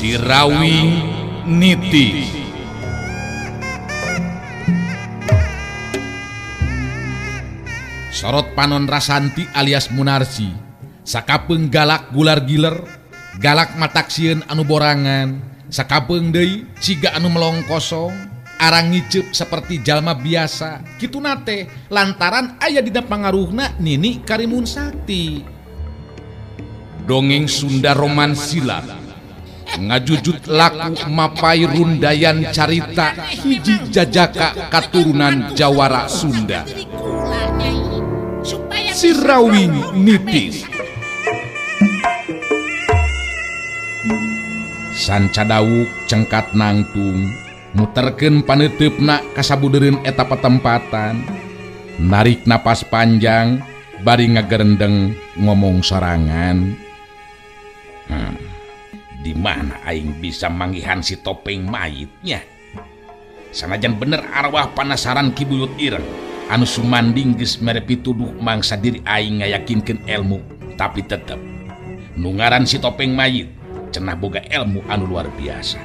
Sirawing Niti. Sorot panon Rasanti alias Munarsi sakapeung galak gular giler, galak mataksieun anu borangan, sakapeung deui siga anu melong kosong, arang ngiceup seperti jalma biasa. Kituna teh lantaran aya dina pangaruhna Nini Karimun Sakti. Dongeng Sunda Roman Silat ngajujut laku mapai rundayan carita hiji jajaka katurunan Jawara Sunda. Sirawing Nitis. Sanca dawuk cengkat nangtung muterkeun paneuteup-na kasabudereun eta patempatan, narik napas panjang bari ngagerendeng ngomong sorangan. Di mana aing bisa manggihan si topeng mayitnya? Sanajan bener arwah panasaran Ki Buyut Ireng anu sumanding geus mere pituduh mangsa diri aing ngayakinkeun ilmu, tapi tetep nu ngaran si topeng mayit cenah boga ilmu anu luar biasa.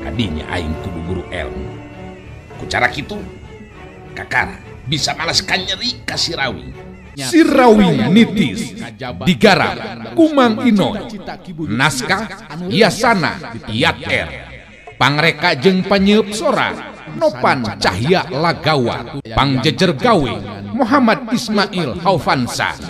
Kadinya aing kudu guru ilmu. Ku cara kitu kakara bisa malas kanyeri ka Sirawing. Sirawing Nitis digarap Kumang Inoy, naskah Yasana Yat R, pangreka jeung panyeup sora Nopan Cahya Lagawa, pangjejer gawe Muhammad Ismail Haufansa.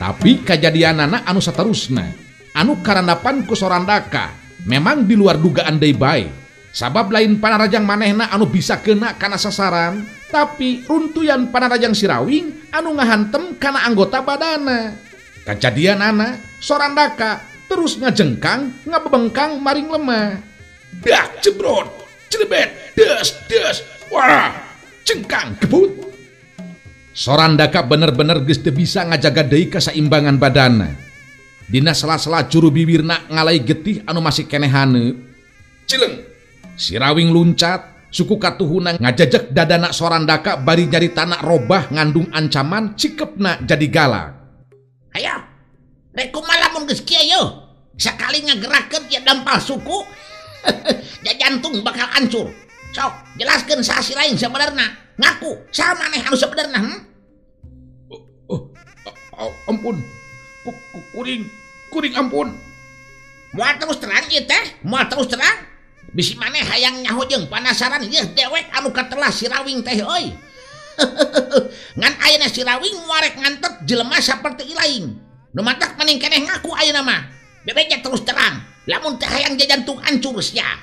Tapi kajadianana anu saterusna, anu karandapan ku Sorandaka memang di luar dugaan deui bae. Sabab lain panarajang manehna anu bisa kena kana sasaran, tapi runtuyan panarajang Sirawing anu ngahantem kana anggota badana. Kajadianana Sorandaka terus ngajengkang, ngabebengkang maring lemah. Dak jebrot, celebet, des des, wah, cengkang kebut. Sorandaka bener-bener geus teu bisa ngajaga deui kasaimbangan badana. Dina sela-sela juru bibirna ngalai getih anu masih keneh haneut. Cileng, Sirawing luncat, suku katuhuna ngajajek dadana Sorandaka bari nyaritana robah ngandung ancaman cikepna jadi galak. Hayo, rek kumaha lamun geus kieu yeuh? Sakali ngagerakeun ieu dampal suku, jantung bakal hancur. Sok, jelaskeun saha si lain sebenarna. Ngaku, saha maneh anu sebenarna? Ampun. Kuring ampun. Moal terus terang ieu teh, moal terus terang. Bisi maneh hayang nyaho jeung panasaran ieu dewek anu katelah Sirawing teh euy. Ngan ayeuna Sirawing moal rek ngantep jelema saperti ilaing. Nu matak mending keneh ngaku ayeuna mah. Bebeja terus terang, lamun teh hayang jajantung hancur sia.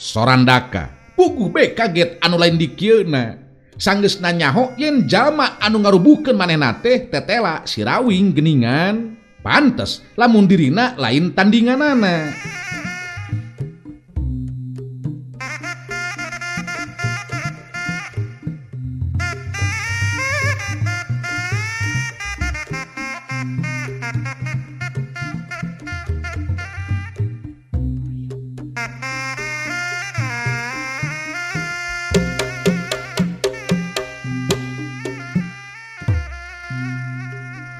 Sorandaka puguh be kaget anu lain dikieuna. Sanggeusna nyaho yen jalma anu ngarubuhkeun manehna teh tetela Sirawing geuningan. Pantes lamun dirina lain tandinganana.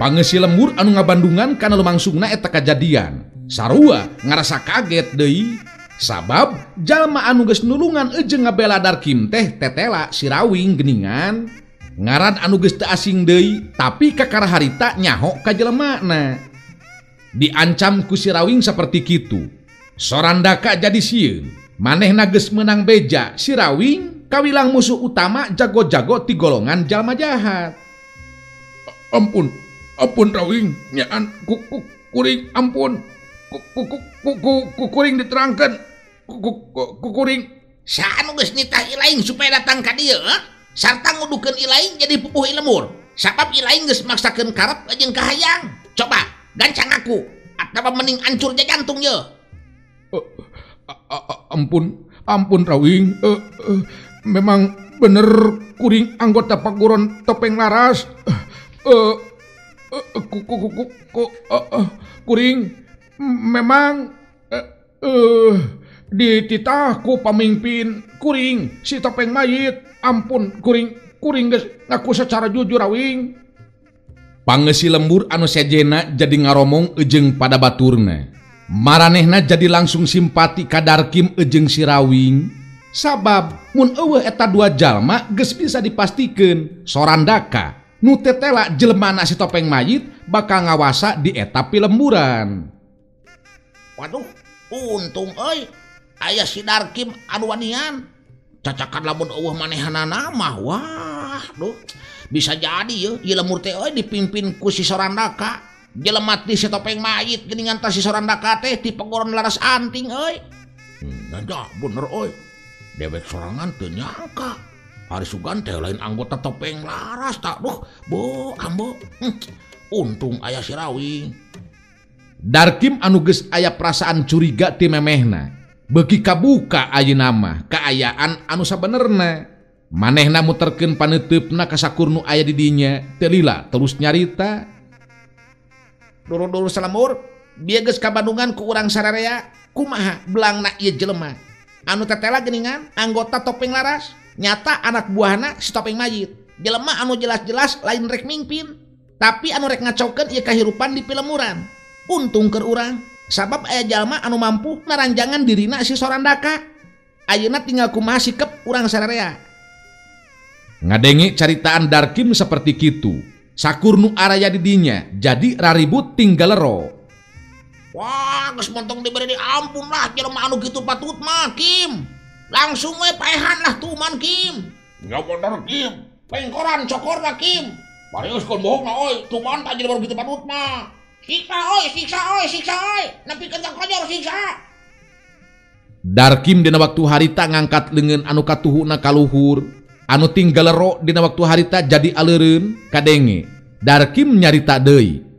Pangeusi lembur anu ngabandungan kana lumangsungna eta kajadian. Sarua ngarasa kaget deui sabab jalma anu geus nulungan eujeung ngabela Darkim teh tetela si Rawing geuningan. Ngaran anu geus teu asing deui tapi kakara harita nyaho ka jelemana. Diancam ku si Rawing saperti kitu. Sorandaka jadi sieun. Manehna geus meunang beja si Rawing kawilang musuh utama jago-jago ti golongan jalma jahat. Ampun, ampun Rawing, nyaan kuring ampun. Kuring diterangkan. Kuring saha nu geus nitah ilaing supaya datang ka dieu? Sarta ngudukeun ilaing jadi pupuh lemur. Sabab ilaing geus maksakeun karep jeung kahayang. Coba gancang aku atawa mending ancur jantung ye. Ampun, ampun Rawing. Memang bener kuring anggota paguron topeng laras. Kuring memang dititah ku pamimpin kuring si topeng mayit. Ampun kuring, kuring geus ngaku secara jujur Rawing. Pangeusi lembur anu sejena jadi ngaromong eujeung pada baturna. Maranehna jadi langsung simpati ka Darkim eujeung si Rawing. Sabab mun eueuh eta dua jalma geus bisa dipastikeun Sorandaka nu tetela jelemana si topeng mayit bakal ngawasa di eta pilemburan. Waduh, untung euy aya si Darkim anu wanian. Cacakan lamun eueuh manehanana mah wah duh bisa jadi ye ieu lemur teh euy dipimpin ku si Sorandaka. Jelema ti si topeng mayit geuningan tah si Sorandaka teh ti pegoron laras anting euy. Nah, bener euy. Dewek sorangan teu nyangka. Ari sugan teh lain anggota topeng laras tak duh bo ambo. Untung aya si Rawing. Darkim anu geus aya perasaan curiga ti memehna. Beuki kabuka ayeuna mah kaayaan anu sabenerna. Manehna muterkeun paneuteup-na ka sakur nu aya di dinya, teu lila terus nyarita. Dulur-dulur salemur, bieu geus kabandungan ku urang sararea, kumaha belangna ieu jelema. Anu tetela geuningan anggota topeng laras, nyata anak buahna si topeng mayit. Jelema anu jelas-jelas lain rek mingpin, tapi anu rek ngacokeun ieu kahirupan di pilemuran. Untung keur urang, sabab aya jalma anu mampu naranjangan dirina si Sorandaka. Ayeuna tinggal kumaha sikep urang sararea. Ngadenge caritaan Darkim seperti kitu. Sakur nu araya di dinya jadi raribut tinggal lero. Wah, geus montong diberi di ampun lah jelema anu kitu patut mah Kim. Langsung we paehan lah tuman Kim. Ya bener Kim. Pengkoran cokorna Kim. Barius kon bohong na oi, tuman tak jelema kitu patut mah. Siksa oi, siksa oi, siksa oi. Nepikeun ka kojor siksa. Darkim dina waktu harita ngangkat leungeun anu katuhuna ka luhur. Anu tinggal lero dina waktu harita jadi aleureun kadenge. Darkim nyarita deui.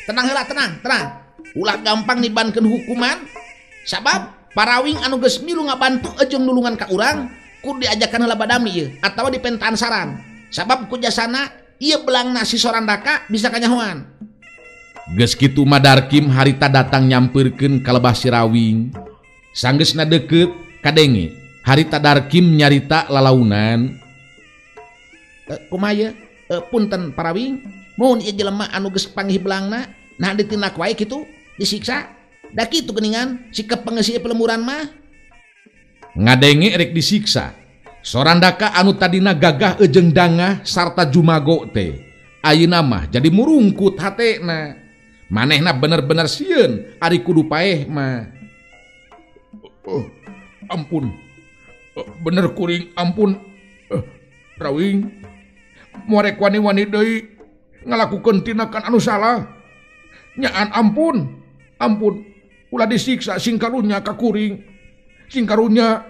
Tenang heula, tenang, tenang. Ulah gampang nibankeun hukuman. Sabab parawing anu geus milu ngabantu jeung nulungan ka urang kudu diajakan heula badami ieu atawa dipentaan saran. Sabab ku jasana ieu belangna si Sorandaka bisa kanyahoan. Geus kitu mah Darkim harita datang nyampeurkeun ka lebah si Rawing. Sanggeusna deukeut kadenge harita Darkim nyarita lalaunan. Kumaha ieu? Punten parawing. Mun ieu jelema anu geus panggih belangna nah ditindak wae kitu disiksa. Da kitu geuningan sikep pangeusi pelemuran mah. Ngadenge rek disiksa. Sorandaka anu tadina gagah eujeung dangah sarta jumago teh ayeuna mah jadi murungkut hatena. Manehna bener-bener sieun ari kudu paeh mah. Ampun. Bener kuring ampun. Rawing moal rek wani-wani deui ngalakukeun tindakan anu salah. Nyaan ampun, ampun. Ulah disiksa sing karunya ka kuring. Sing karunya.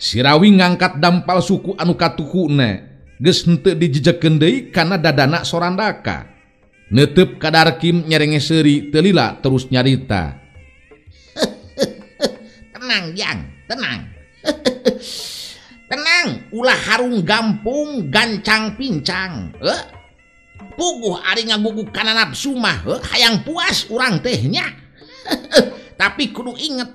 Sirawing ngangkat dampal suku anu katukuna. Geus henteu dijejekeun deui kana dadana Sorandaka. Netep ka Darkim nyerenge seuri teu lila terus nyarita. Tenang Jang, tenang. Tenang, ulah harung gampung gancang pincang. Puguh ari ngaguguk kana nafsu mah, hayang puas urang teh nya. Tapi kudu inget,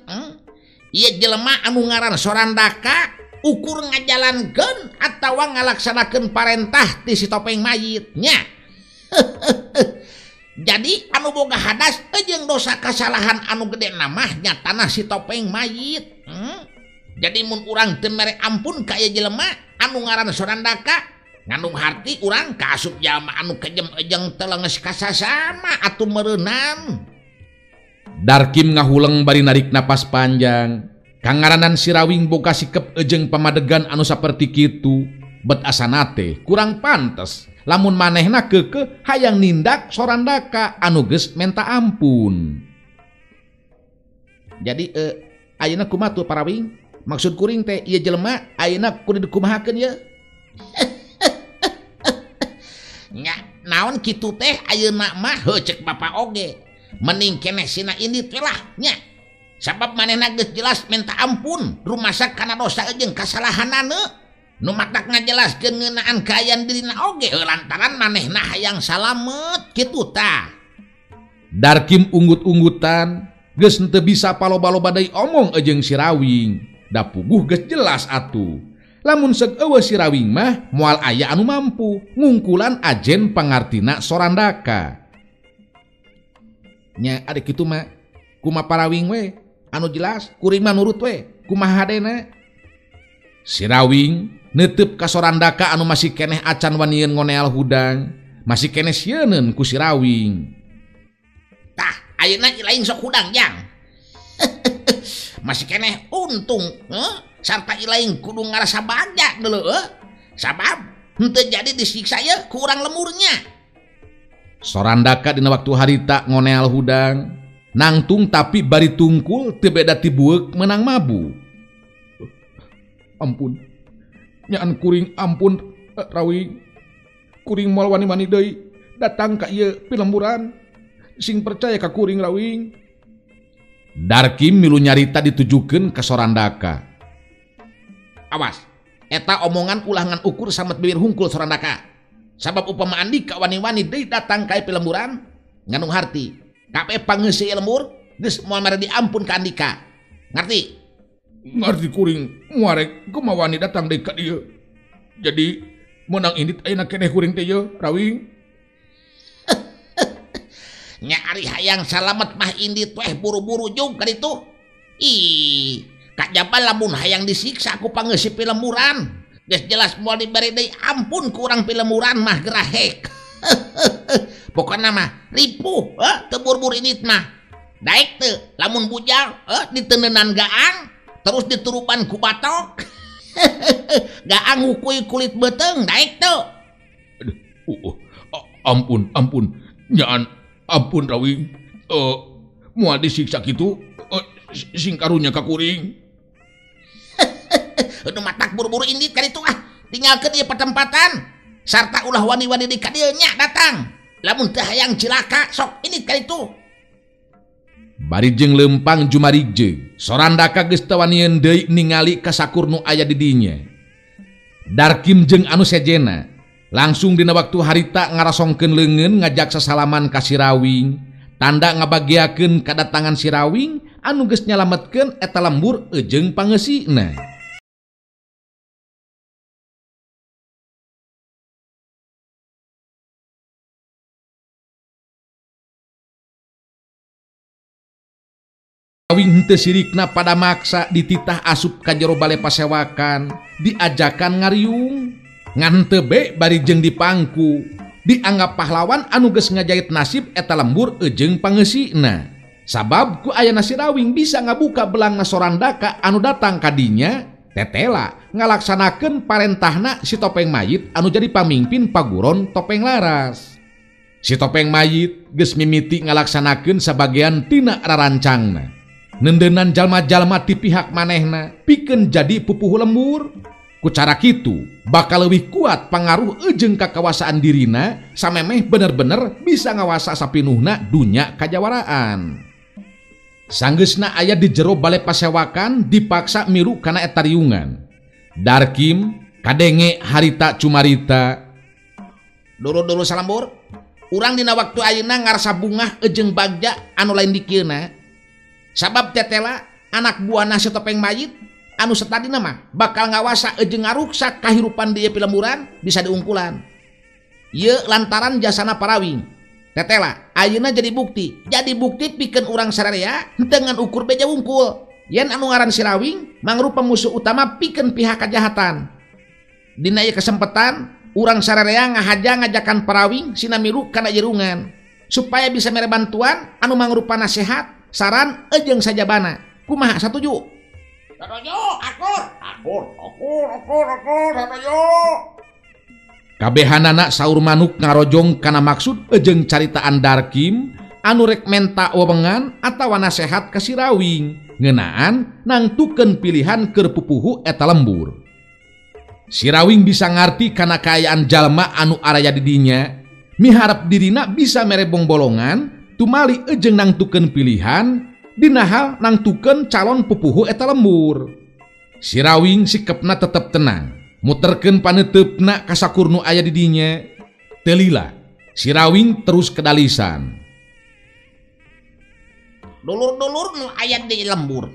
ieu jelema anu ngaran Sorandaka ukur ngajalankeun atawa ngalaksanakeun parentah ti si topeng mayit nya. Jadi anu boga hadas jeung dosa kasalahan anu gede namah nya tanah si topeng mayit. Jadi mun urang teu mere ampun ka ieu jelema anu ngaran Sorandaka, ngandung harti urang kaasup jalma anu kejem jeung teu leungeus kasasama atuh meureunan. Darkim ngahuleng bari narik napas panjang. Kangaranan Sirawing boga sikep jeung pamadegan anu saperti kitu, bet asana teh kurang pantes lamun manehna keukeuh hayang nindak Sorandaka anu geus menta ampun. Jadi ayeuna kumaha tuh Parawing? Maksud kuring teh ieu jelema ayeuna kudu dikumahakeun ye? Nya naon kitu teh ayeuna mah heuh cek bapa oge. Mending keneh sina indit we lah nya. Sabab manehna geus jelas minta ampun rumasa kana dosa jeung kasalahanana. Nu matak ngajelaskeun ngeunaan kaayaan dirina oge lantaran manehna hayang salamet kitu tah. Darkim unggut-unggutan geus henteu bisa paloba-loba deui omong jeung Sirawing. Da puguh geus jelas atuh. Lamun seuk eueuh Sirawing mah moal aya anu mampu ngungkulan ajen pangartina Sorandaka. Nya ari kitu mah kumaha Parawing we anu jelas kuring mah nurut we kumaha hadena. Sirawing netep ka Sorandaka anu masih keneh acan wanieun ngoneal hudang, masih keneh sieuneun ku Sirawing. Tah ayeuna lain sok hudang jang. Masih keneh untung sarta ilaing kudu ngarasa bagja dulu sabab henteu jadi disiksa ye ku urang lemurnya. Sorandaka dina waktu harita ngoneal hudang nangtung tapi bari tungkul teu beda ti bueuk menang mabu. Ampun nyaan kuring, ampun Rawing. Kuring moal wani-wani deui datang ka ieu pilemburan. Sing percaya ka kuring Rawing. Darkim milu nyarita ditujukeun ka Sorandaka. Awas, eta omongan ulah ngan ukur samet bibir hungkul Sorandaka. Sabab upama andika wani-wani deui datang ka pilemburan ngandung harti. Kabeh pangeuseuh lembur geus moal mere diampun ka andika. Ngarti? Ngarti kuring, muarek kumaha wani datang deui ka dieu. Jadi meunang indit ayeuna keneh kuring teh ye, Rawing. Nya ari hayang salamet mah indit weh buru-buru jug ka ditu. Ih, kajaba lamun hayang disiksa ku pangeuseuh pilemburan. Geus jelas moal dibere deui ampun ku urang pilemburan mah gerahek. Pokona mah ripuh teu buru-buru indit mah. Daek teu lamun bujal diteneunan gaang terus diturupan ku batok. Gaang ngukui kulit beuteung daek teu. Aduh, ampun ampun nyaan ampun Rawing. Moal disiksa kitu sing karunya ka kuring. Aduh matak buru-buru indit ka ditu ah. Tinggalkeun ieu patempatan sarta ulah wani-wani di ka dieu nya datang. Lamun teu hayang cilaka sok indit ka ditu. Bari jeung leumpang jumarigjeug, Sorandaka geus teu wanieun deui ningali ka sakur nu aya di dinya. Darkim jeung anu sejena langsung dina waktu harita ngarasongkeun leungeun ngajak sasalaman ka Sirawing, tanda ngabagiakeun kadatangan Sirawing anu geus nyalametkeun eta lembur jeung pangeusina. Rawing henteu sirikna pada maksa dititah asup ka jero bale pasewakan, diajakan ngariung, ngan henteu be bari jeung dipangku, dianggap pahlawan anu geus ngajait nasib eta lembur jeung pangeusina. Sabab ku ayana Sirawing bisa ngabuka belangna Sorandaka anu datang ka dinya, tetela ngalaksanakeun parentahna si topeng mayit anu jadi pamimpin paguron Topeng Laras. Si topeng mayit geus mimiti ngalaksanakeun sabagean tina rarancangna. Nendenan jalma-jalma ti pihak manehna pikeun jadi pupuhu lembur. Ku cara kitu bakal leuwih kuat pangaruh jeung kakawasaan dirina samemeh bener-bener bisa ngawasa sapinuhna dunya kajawaraan. Sanggeusna aya di jero bale pasewakan dipaksa milu kana eta riungan. Darkim kadenge harita cumarita. Dulur-dulur salembur, urang dina waktu ayeuna ngarasa bungah jeung bagja anu lain dikieuna. Sabab tetela anak buahna si topeng mayit anu setadina mah bakal ngawasa jeung ngaruksak kahirupan di pilemburan bisa diungkulan. Ieu lantaran jasana parawing. Tetela ayeuna jadi bukti pikeun urang sararea dengan ukur beja wungkul. Yen anu ngaran si Rawing mangrupa musuh utama pikeun pihak kejahatan. Dina ieu kesempatan urang sararea ngahaja ngajakan parawing sina milu kana jerungan supaya bisa mere bantuan anu mangrupa nasihat, saran jeung sajabana. Kumaha satuju? Satuju, akur, akur, akur, akur, akur, satuju. Kabehanana saur manuk ngarojong kana maksud jeung caritaan Darkim anu rek menta wewengan atawa nasehat ka si Rawing ngeunaan nangtukeun pilihan keur pupuhu eta lembur. Si Rawing bisa ngarti kana kaayaan jalma anu araya di dinya, miharep dirina bisa mere bongbolongan tumali jeung nangtukeun pilihan dina hal nangtukeun calon pupuhu eta lembur. Si Rawing sikepna tetep tenang, muterkeun paneuteup-na ka sakur nu aya di dinya. Teu lila, si Rawing terus kedalisan. Dulur-dulur nu aya di lembur.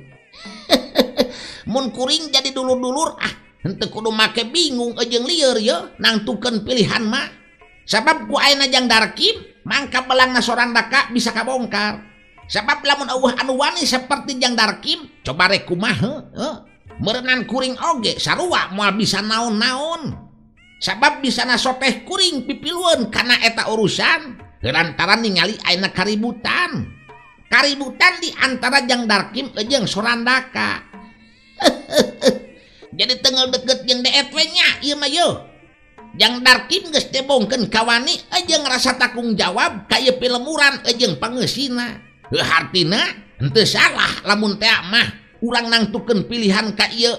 Mun kuring jadi dulur-dulur ah henteu kudu make bingung jeung lieur ye nangtukeun pilihan mah. Sabab ku ayeuna jang Darkim mangka belangna Sorandaka bisa kabongkar. Sabab lamun eueuh anu wani saperti jang Darkim coba rek kumaha heuh. Meureunan kuring oge sarua moal bisa naon-naon. Sabab bisa nasoteh kuring pipilueun kana eta urusan lantaran ningali ayeuna kaributan. Kaributan di antara jang Darkim jeung Sorandaka. Jadi tengel deket jeung deet we nya ieu mah yeuh. Jang Darkim geus debongkeun kawani jeung rasa tanggung jawab ka ieu pilemuran jeung pangeusina. Heuh hartina henteu salah lamun teh mah urang nangtukeun pilihan ka ieu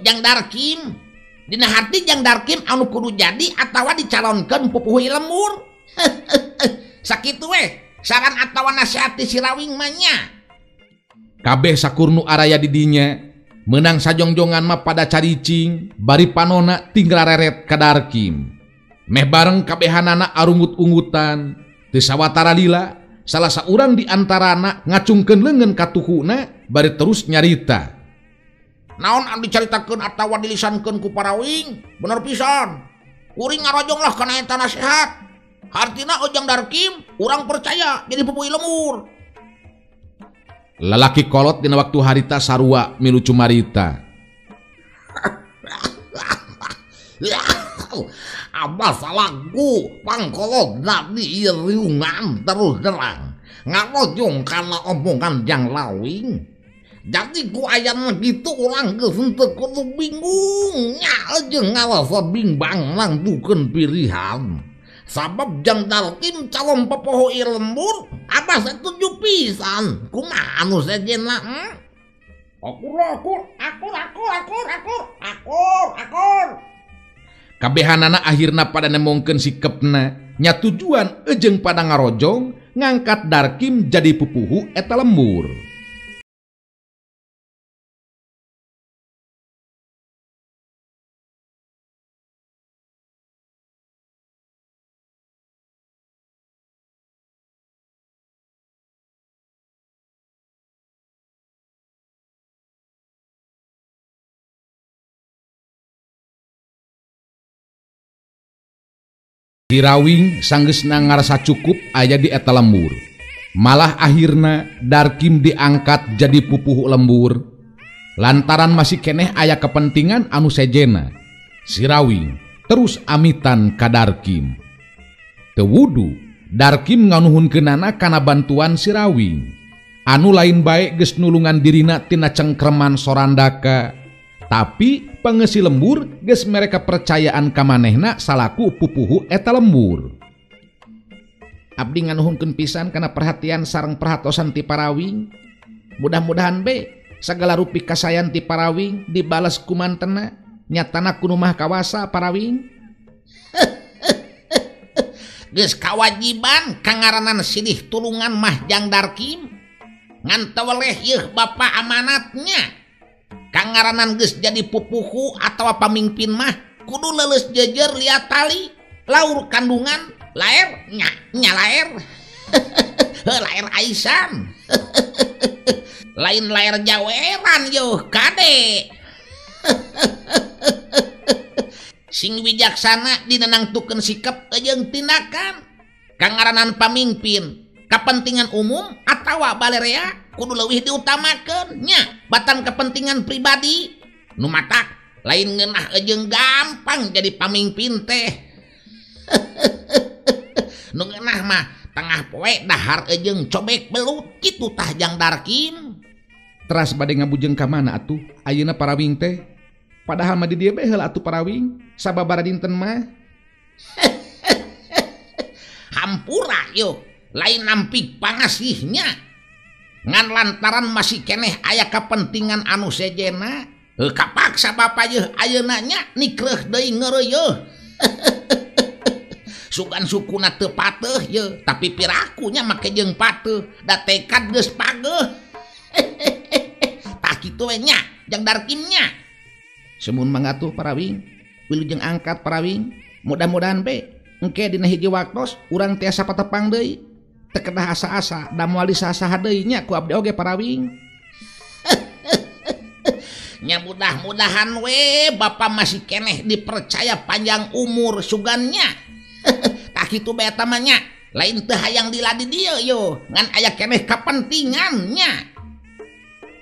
Jang Darkim. Dina hati Jang Darkim anu kudu jadi atawa dicalonkeun pupuhu lembur. Sakitu we saran atawa nasihat ti si Rawing mah nya. Kabeh sakur nu araya di dinya menang sajongjongan mah pada caricing bari panona tinggal reret ka Darkim. Meh bareng kabehanana arungut-ungutan. Teu sawatara lila salah saurang di antarana ngacungkeun leungeun ka tuhuna bari terus nyarita. Naon anu dicaritakeun atawa dilisankeun ku parawing bener pisan. Kuring ngarojong lah kana eta nasihat. Hartina Ojang Darkim urang percaya jadi pupuh lembur. Lalaki kolot dina waktu harita sarua milu cumarita. Abah salahku pangkolot dadi riungan terus terang ngarojong kana omongan jang Rawing. Jadi ku ayam gitu orang geus henteu kudu bingung nya jeung ngarasa bimbang nangtukeun pilihan. Sabab jang Darkim calon popoho lembur abah setuju pisan. Kumaha anu sejenna? Akur akur akur akur akur akur akur akur. Kabehanana akhirna pada nemongkeun sikepna nya tujuan ejeng pada ngarojong ngangkat Darkim jadi pupuhu eta lembur. Si Rawing sanggeusna ngarasa cukup aya di eta lembur. Malah akhirna Darkim diangkat jadi pupuhu lembur. Lantaran masih keneh aya kepentingan anu sejena. Si Rawing terus amitan ka Darkim. Teu wudu Darkim nganuhunkeunana kana bantuan si Rawing. Anu lain bae geus nulungan dirina tina cengkreman Sorandaka. Tapi pengesi lembur geus mereka percayaan ka manehna salaku pupuhu eta lembur. Abdi nganuhunkeun pisan kana perhatian sareng perhatosan ti Parawing. Mudah-mudahan be sagala rupi kasayan ti Parawing dibales kumantena nyatana ku Nu Maha Kawasa Parawing. Geus kawajiban kangaranan silih tulungan mah Jang Darkim. Ngan teu weleh yeuh bapa amanatnya. Kangaranan geus jadi pupuhu atawa pamimpin mah kudu leuleus jejer liat tali laur kandungan laer nya nya laer. Laer aisan. Lain laer jaweran yeuh kade. Sing wijaksana dinenangtukeun sikap jeung tindakan. Kangaranan pamimpin kepentingan umum atawa balerea kudu leuwih diutamakeun nya batan kepentingan pribadi. Nu matak lain ngeunah jeung gampang jadi pamimpin teh. Nu ngeunah mah tengah poe dahar jeung cobek belut kitu tah Jang Darkim. Teras bade ngabujeng ka mana atuh ayeuna Parawing teh? Padahal mah di dieu bae heula atuh Parawing sababaraha dinten mah. Hampura yo lain nampik pangasihnya. Ngan lantaran masih keneh aya kepentingan anu sejena, kapaksa bapa yeuh ayeuna nya nikreuh deui ngeureuyeuh. Sugan sukuna teu pateuh yeuh, tapi piraku nya make jeung pateuh, da tekad geus pageuh. Tah kitu we nya Jang Darkim nya. Semun mangatuh Parawing, wilujeng angkat Parawing, mudah-mudahan be engke dina hiji waktos urang tiasa patepang deui. Teu kedah asa-asa da moal disaha-saha deui nya ku abdi oge Parawing. Nya mudah-mudahan we bapa masih keneh dipercaya panjang umur sugannya. Tah kitu bae eta mah nya, lain teu hayang diladi dieu yo, ngan aya keneh kapentingannya.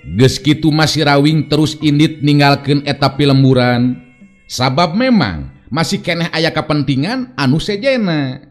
Geus kitu masih Rawing terus indit ninggalkeun eta pilemburan. Sabab memang masih keneh aya kapentingan anu sejena.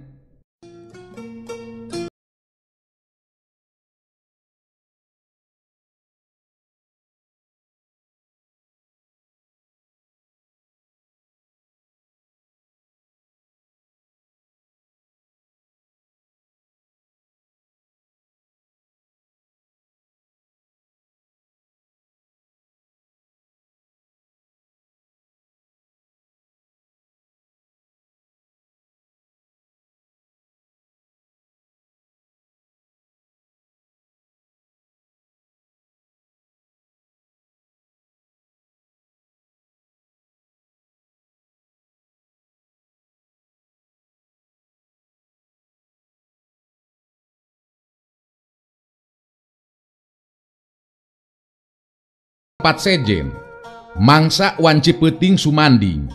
Sejen mangsa wanci peuting sumanding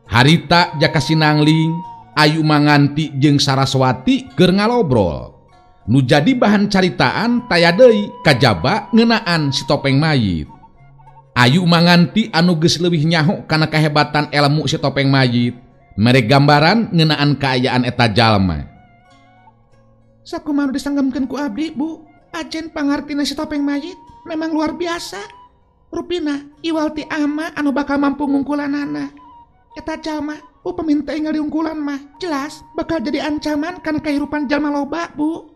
harita Jaka Sinangling Ayu Manganti jeung Saraswati keur ngalobrol nu jadi bahan caritaan taya deui kajaba ngeunaan si topeng mayit. Ayu Manganti anu geus leuwih nyaho kana kahebatan elmu si topeng mayit mere gambaran ngeunaan kaayaan eta jalma. Sakumaha disanggemkeun ku abdi Bu, ajen pangartina si topeng mayit memang luar biasa. Rupina iwal ti ama anu bakal mampu ngungkulanana. Eta jalma upami teu enggal diungkulan mah jelas bakal jadi ancaman kana kahirupan jalma loba Bu.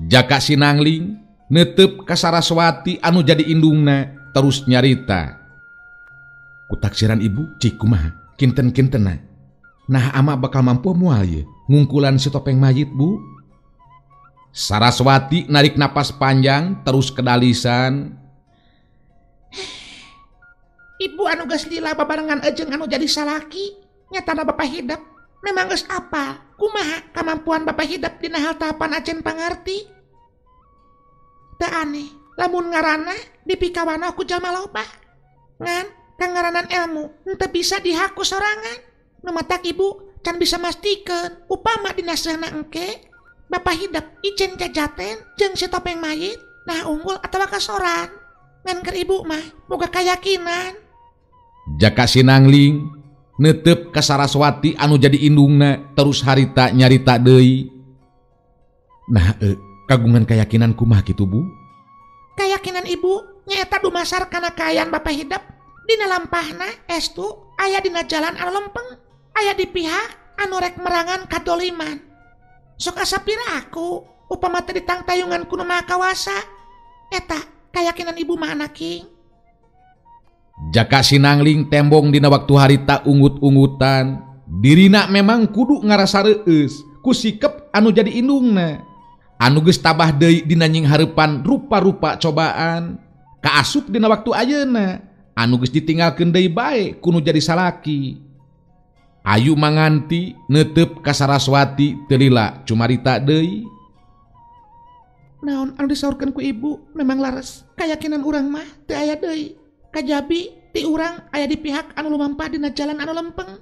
Jaka Sinangling netep ka Saraswati anu jadi indungna terus nyarita. Kutaksiran ibu cik kumaha kinten-kintena. Nah ama bakal mampu moal ye ngungkulan si topeng mayit Bu. Saraswati narik napas panjang terus kedalisan. Ibu anu geus lila babarengan ejeng anu jadi salaki nyatana bapak hidep memang geus apa kumaha kamampuan bapak hidep dina hal tahapan ajen pangarti. Teu aneh lamun ngaranna dipikawana ku jalma loba ngan kangaranan ilmu henteu bisa dihaku sorangan. Nu matak ibu can bisa mastikeun upama dina seunah engke bapak hidep ijen jajaten jeung si topeng mayit nah unggul atawa kasoran. Ngan keur ibu mah boga kayakinan. Jaka Sinangling netep ka Saraswati anu jadi indungna terus harita nyarita deui. Nah kagungan kayakinan kumaha kitu Bu? Kayakinan ibu nyaeta dumasar kana kaayaan bapak hidep dina lampahna estu aya dina jalan anu lempeng, aya di pihak anu rek merangan kadoliman. Sok asa piraku upama teh ditangtayungan ku nu Maha Kawasa. Eta kayakinan ibu mah anaking. Jaka Sinangling tembong dina waktu harita ungut-ungutan. Dirina memang kudu ngarasa reueus ku sikep anu jadi indungna. Anu geus tabah deui dina nying hareupan rupa-rupa cobaan. Kaasup dina waktu ayeuna anu geus ditinggalkeun deui bae ku nu jadi salaki. Ayu Manganti neuteup ka Saraswati teu lila cumarita deui. Naon anu disaurkeun ku ibu memang laras. Kayakinan urang mah teu aya deui. Kajabi ti urang aya di pihak anu lumampah dina jalan anu lempeng.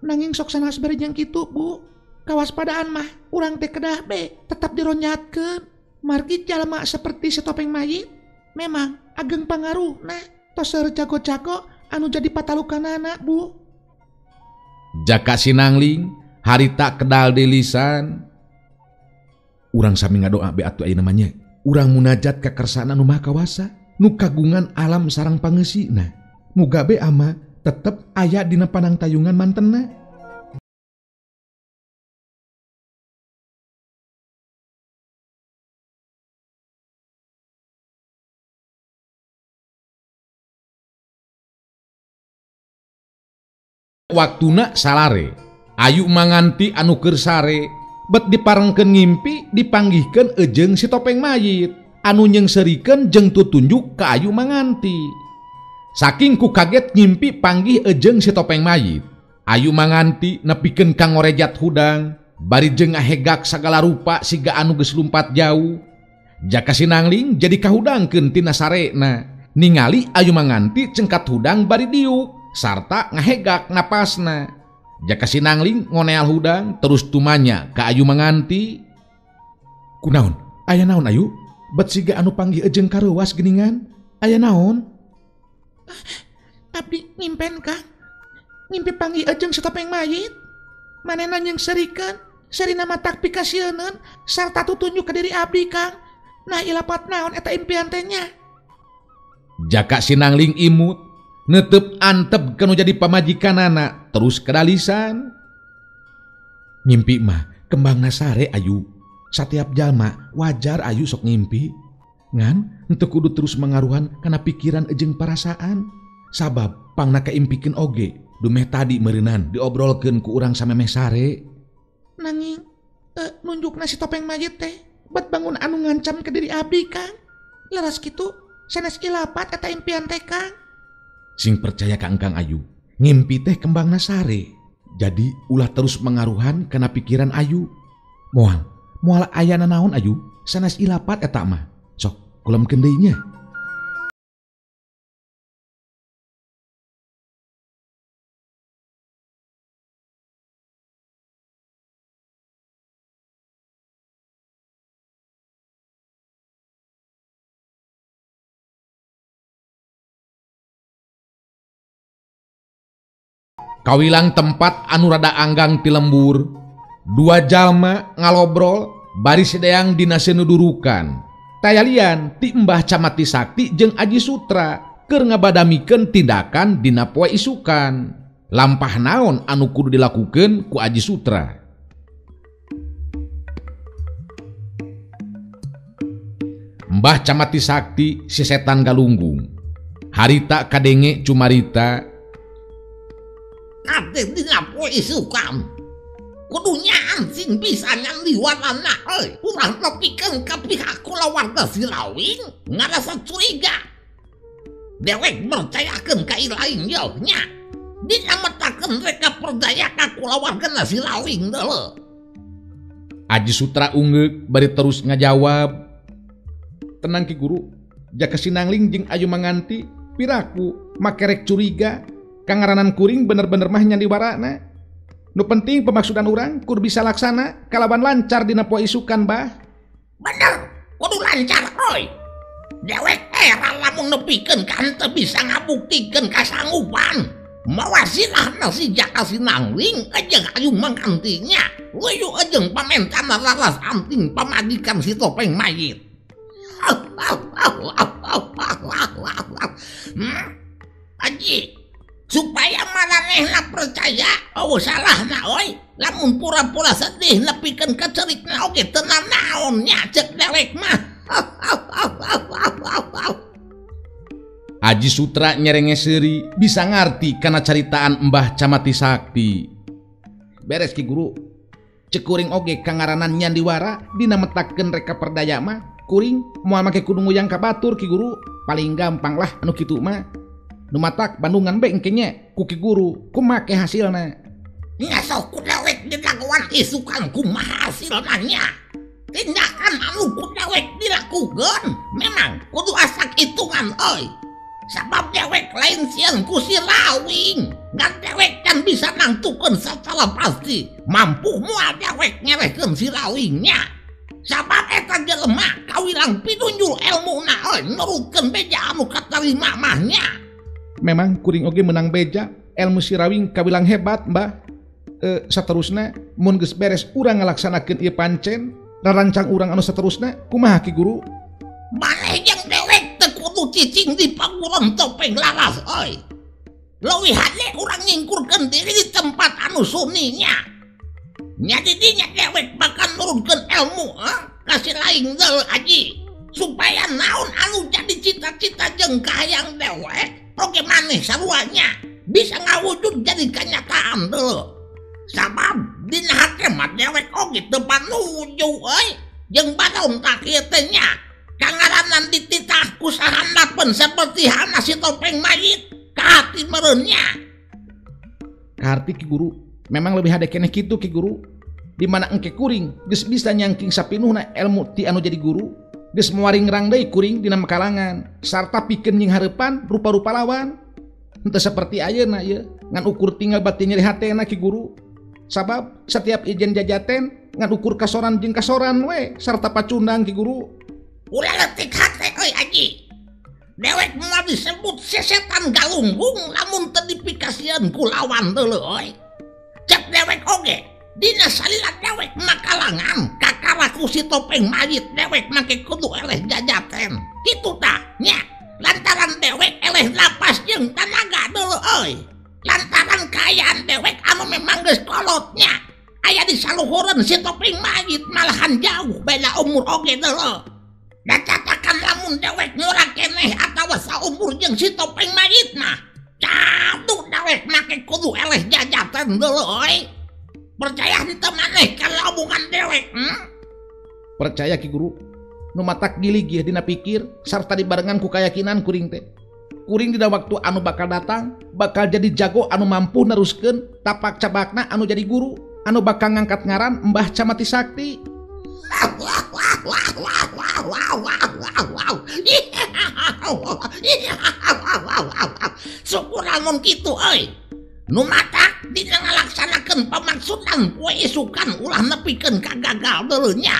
Nanging sok sanes bari jeung kitu, Bu. Kawaspadaan mah urang teh kedah be tetap dironyatkeun. Margi jalma seperti si topeng mayit memang ageng pangaruhna. Tos seueur jago-jago anu jadi patalukanana, Bu. Jaka Sinangling harita kedal di lisan. Urang sami ngadoa be atuh ayeuna mah nya. Urang munajat ka kersana nu Maha Kawasa, nu kagungan alam sareng pangeusina. Muga be ama tetep aya dina panangtayungan mantenna. Waktuna salare, Ayu Manganti anu keur sare, bet diparengkeun ngimpi dipanggihkeun ejeung si topeng mayit anu nyeungseurikeun jeung tutunjuk ka Ayu Manganti. Saking ku kaget ngimpi panggih ejeung si topeng mayit, Ayu Manganti nepikeun ka ngorejat hudang bari jeung ngahegak sagala rupa siga anu geus lumpat jauh. Jaka Sinangling jadi kahudangkeun tina sarena, ningali Ayu Manganti cengkat hudang bari diuk sarta ngahegak napasna. Jaka Sinangling ngoneal hudang terus tumanya ka Ayu Manganti. Kunaon? Aya naon Ayu? Bet siga anu panggih ejeung kareuwas geuningan. Aya naon? Abdi ngimpen Kang. Ngimpi panggih ejeung si topeng mayit. Manehna nyeungseurikeun, sarina matak pikasieuneun sarta tutunjuk ka diri abdi Kang. Nah ilapat naon eta impian teh nya? Jaka Sinangling imut netep antep kanu jadi pamajikanana terus kedalisan. Ngimpi mah kembangna sare Ayu. Satiap jalma wajar Ayu sok ngimpi. Ngan henteu kudu terus mangaruhan kana pikiran jeung parasaan. Sabab pangna kaimpikeun oge dumeh tadi meureunan diobrolkeun ku urang samemeh sare. Nanging nunjukna si topeng mayit teh bet bangun anu ngancam ke diri abdi Kang. Leres kitu sanes ilapat eta impian teh Kang. Sing percaya ka engkang Ayu, ngimpi teh kembangna sare. Jadi ulah terus mengaruhan kana pikiran Ayu. Moal, moal aya nanaon Ayu, sanes ilapat eta mah. Sok kulemkeun deui nya. Kawilang tempat anu rada anggang ti lembur, dua jalma ngalobrol bari sideang dina seunudurukan. Tayalian ti Mbah Camati Sakti jeung Aji Sutra keur ngabadamikeun tindakan dina poe isukan. Lampah naon anu kudu dilakukeun ku Aji Sutra. Mbah Camati Sakti si setan galunggung. Harita kadenge cumarita. Ate dina poe isukan. Kudunya anjing bisa nyandiwarana euy. Urang nepikeun ka pihak kulawarga Sirawing ngarasa curiga. Dewek percayakeun ka ilaing yeuh nya. Dinametakeun reka percaya ka kulawarga Sirawing deuleu. Aji Sutra ungeuk bari terus ngajawab. Tenang Ki Guru, Jaka Sinangling jeung Ayu Manganti piraku makerek curiga. Kangaranan kuring bener-bener mah nyandiwarana. Nu penting pemaksudan urang kudu bisa laksana kalaban lancar dina poe isukan bah. Bener, kudu lancar euy. Dewek era lamun nepikeun ka henteu bisa ngabuktikeun kasanggupan. Mawa silahna si Jaka Sinangling jeung Ayu Mangantinya. Luyu jeung pamentana laras anting pamajikan si topeng mayit. Aji, supaya maranehna percaya, oh salahna oi. Lamun pura-pura sedih nepikeun ka cerikna oge teu nanaon nya cek dewek mah. Aji Sutra nyerenge seuri bisa ngarti kana caritaan Mbah Camati Sakti. Beres Ki Guru. Cek kuring oge kangaranan nyandiwara dina metakeun reka perdaya mah kuring moal make kudu nguyang ka batur Ki Guru. Paling gampang lah anu kitu mah. Nu matak Bandungan bae engke nya ku Ki Guru kumake hasilna. Nya sok ku dewek dilakuan isukan kumaha hasilna nya. Tindakan anu ku dewek dilakukeun memang kudu asak hitungan euy. Sabab dewek lain sieun ku si Rawing. Ngan dewek kan bisa nangtukeun sacara pasti mampu moal dewek ngerehkeun si Rawing nya. Sabab eta jelema kawilang pinunjul elmuna euy nurutkeun beja anu katarima mah nya. Memang kuring oge menang beja ilmu si Rawing kawilang hebat Mbah. Saterusna mun geus beres urang ngalaksanakeun ieu pancen rarancang urang anu saterusna kumaha Ki Guru? Maneh jeung dewek teu kudu cicing di paguron topeng laras euy. Leuwih hade urang nyingkurkeun diri di tempat anu sunyi nya. Nya di dinya dewek bakal nurunkeun ilmu ka si laing deul aji supaya naon anu jadi cita-cita jeung kahayang dewek oge maneh sarua nya bisa ngawujud jadi kenyataan deul. Sabab dina hate mah dewek oge teu panuju euy jeung barontak ieu teh nya. Kangaranan dititah ku sahandapeun saperti halna si topeng mayit kahati meureun nya. Kaharti Ki Guru, memang lebih hade keneh kitu Ki Guru. Di mana engke kuring geus bisa nyangking sapinuhna ilmu ti anu jadi guru, geus moaringrang deui kuring dina makalangan sarta pikeun nying hareupan rupa-rupa lawan. Henteu saperti ayeuna ieu ngan ukur tinggal bati nyeri hatena Ki Guru. Sabab setiap ijen jajaten ngan ukur kasoran jeung kasoran we sarta pacundang Ki Guru. Ulah letik hate euy Aji. Dewek moal disebut sesetan galunggung lamun teu dipikasieun ku lawan deuleu euy. Cek dewek oge dina salila dewek makalangan kakara ku si topeng mayit dewek make kudu eleh jajaten. Kitu tah nya lantaran dewek eleh lapas jeung tanaga deuleu euy. Lantaran kaayaan dewek anu memang geus kolotnya aya di saluhureun si topeng mayit malahan jauh beda umur oge deuleu. Da catakan lamun dewek ngora keneh atawa saumur jeung si topeng mayit mah cadu dewek make kudu eleh jajaten deuleu euy. Percaya henteu maneh kana omongan dewek? Percaya Ki Guru. Nu matak giligih dina pikir sarta dibarengan ku kayakinan kuring teh. Kuring dina waktu anu bakal datang bakal jadi jago anu mampu neruskeun tapak cabakna anu jadi guru anu bakal ngangkat ngaran Mbah Camati Sakti. Syukur lamun kitu euy. Nu matak dina ngalaksanakeun pamaksudan poe isukan ulah nepikeun ka gagal deuleu nya.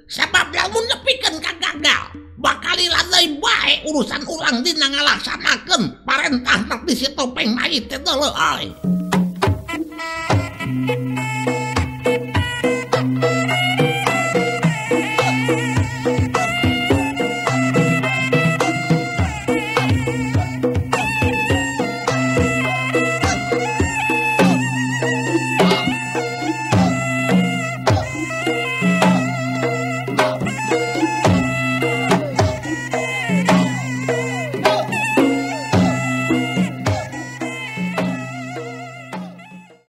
Sabab lamun nepikeun ka gagal bakal deui bae urusan urang dina ngalaksanakeun parentah di si topeng mayit teh deuleu euy.